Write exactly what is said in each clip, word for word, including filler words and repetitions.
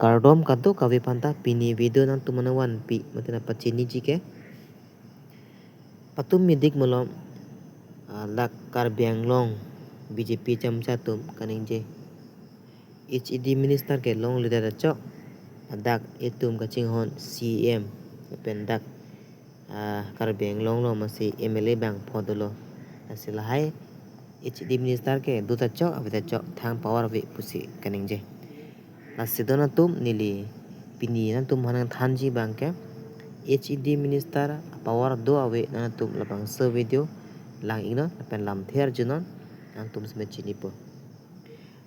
Kardom kadokave aphanta, pini video nangtum aphan nangvanpi mate nangpachiniji ke, patumi dik malom, ah, dak Karbi Anglong B J P chamcha atum kaningje, H E D minister ke longledet achok, dak itum kachinghon C E M lapen dak, ah, Karbi Anglong lo masi M L A bangpho dolo. Lasi lahai H E D minister ke dota chok, avedet achok, thang power ave pusi kaningje. Lasi don atum, neli pini nangtum aphan nangthanji abang ke, H E D minister power do ave, nangtum labangso video lang-iknon lapen lamthe arjunon, nangtum seme chinipo.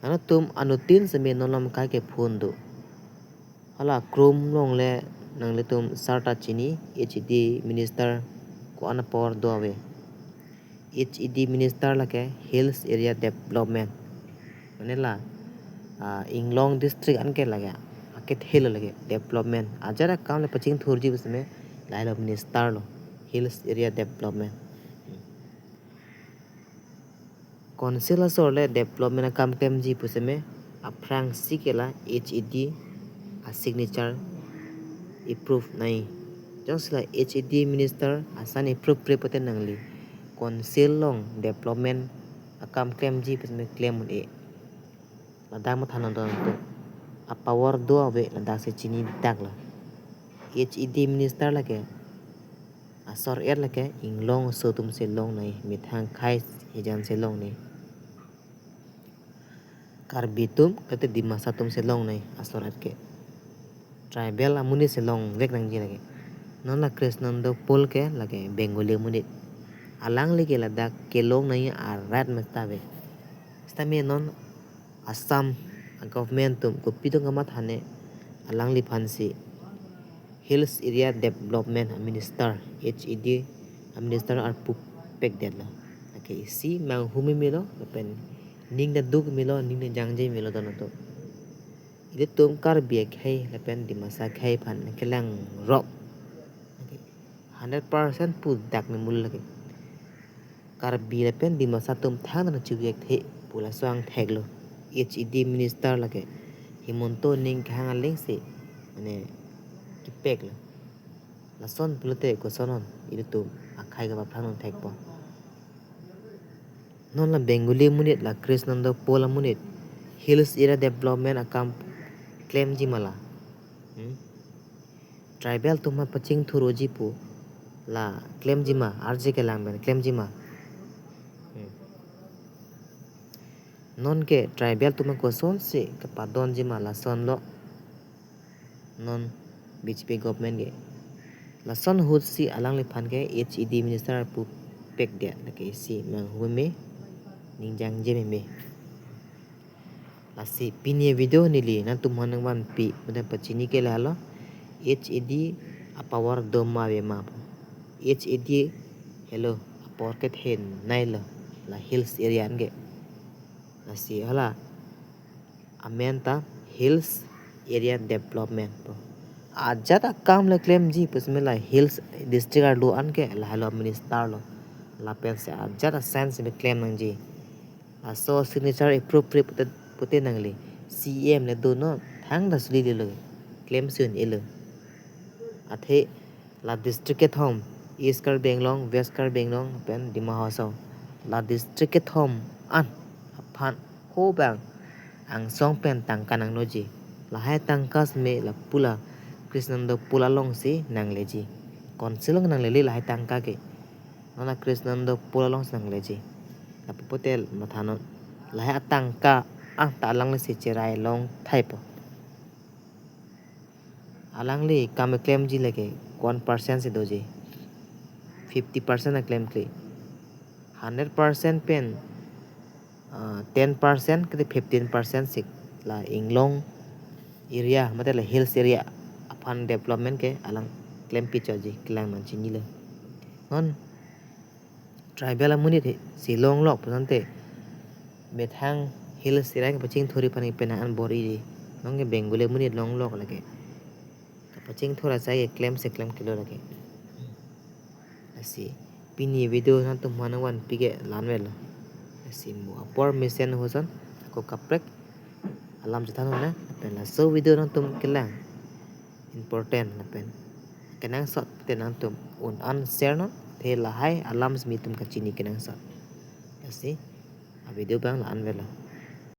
Nangtum anuttin seme non lam kai ke phone do. Hala Chrome along le nanglitum search ta chini, H E D minister ko-an power do ave. H E D minister lake Hills Area Development. Mane la, ah, Inglong district anke lake, akethe lo lake development. Ajat akam le pachingthurji pu seme lahelo minister lo, Hills Area Development. Council asor le development akam klemji pu seme aphrangsi ke la H E D a signature approve nangji. Jongsi la H E D minister asan approve pre pote nangli council along development akam klemji pu seme klem un-e. Ladak mathanon don atum, a power do ave ladak si chinidak lo. H E D minister lake asor-et lake Inglong aso atum si long nangji, methang khei hijan si long nangji. Karbi atum kate Dimasa atum si long nangji asor-et ke. Tribal amonit si longvek nangji lake. Non la Krishnananda Paul ke lake Bengali amonit. Alangli ke ladak kelong nangji arat mesta ave. Sitame non Assam a government atum kopi atum kamatha ne alangliphan si Hills Area Development a minister, H E D a minister arpu pekdetlo. Lake isi manghu meme lo, lapen ning ta duk meme lo, ning ta jangje meme lo don atum. Ilitum Karbi akhei lapen Dimasa akhei aphan kelangrok. Lake hundred percent pu dak me mul lake. Karbi lapen Dimasa atum thangta nangchevek the pu laso angthek lo. H E D minister lake Himanta aning kehang aleng si mane kepek lo. Lason pulote koson non ilitum akhei kapaphrang nangthekpo. Non la Bengali amonit, la Krishnananda Paul amonit Hills Area Development akam klemji ma la? Hmm? Tribal atum aphan pachingthurji pu la klemji ma, arje kelang pen klemji ma? Hmm. Non ke tribal atum aphan kosonsi kepadonji ma lason lo? Non B J P government ke. Lason ahut si alangliphan ke H E D minister arpu pekdet, lake isi manghu meme, ning jangje meme. Lasi pini video neli nangtum aphan nangvanpi mate pachini ke lahelo, H E D a power do ma ave ma pu. H E D helo, a power kethenei lo la Hills Area anke. Lasi hala amen ta Hills Area Development pu. Ajat akam le klemji pu seme la Hills District arlo anke lahelo minister lo. Lapen si ajat a sense me klem nangji. Laso signature approve pre pote, pote nangli C E M le donon, thangta suli lelo, klemsi un-elo. Athe la district kethom, East Karbi Anglong, West Karbi Anglong pen Dima Hasao, la district kethom an aphan ho bang angsong pen tangka nangloji. Lahai tangka seme lapu la Krishnananda Paul along si nangleji. Council along nanglele lahai tangka ke. Non la Krishnananda Paul along si nangleji. Lapu pote mathanon, lahai atangka angta alangli si cherai long thaipo. Alangli kam keklemji lake one percent si doji, fifty percent aklemkle. Hundred percent pen, ah, ten percent kete fifteen percent si la Inglong area mate la Hills Area aphan development ke alang klempi choji, kelang nangchinilo. Non tribal amonit he si longlok pu tangte, methang Hills Area kepachingthurji aphan penang an bor-iji. Non ke Bengali amonit longlok lake. Kapachingthur asai ke klem se klem kilo lake. Lasi pini video nangtum aphan nangvanpi ke la-an avelo. Lasi mo apor mesen ahut ason ako kaprek alam chethan un na, lapen laso video nangtum kelang important lapen kenangsot te nangtum un an share non, te lahai alam simi tum kachini kenangsot. Lasi a video abang la-an avelo.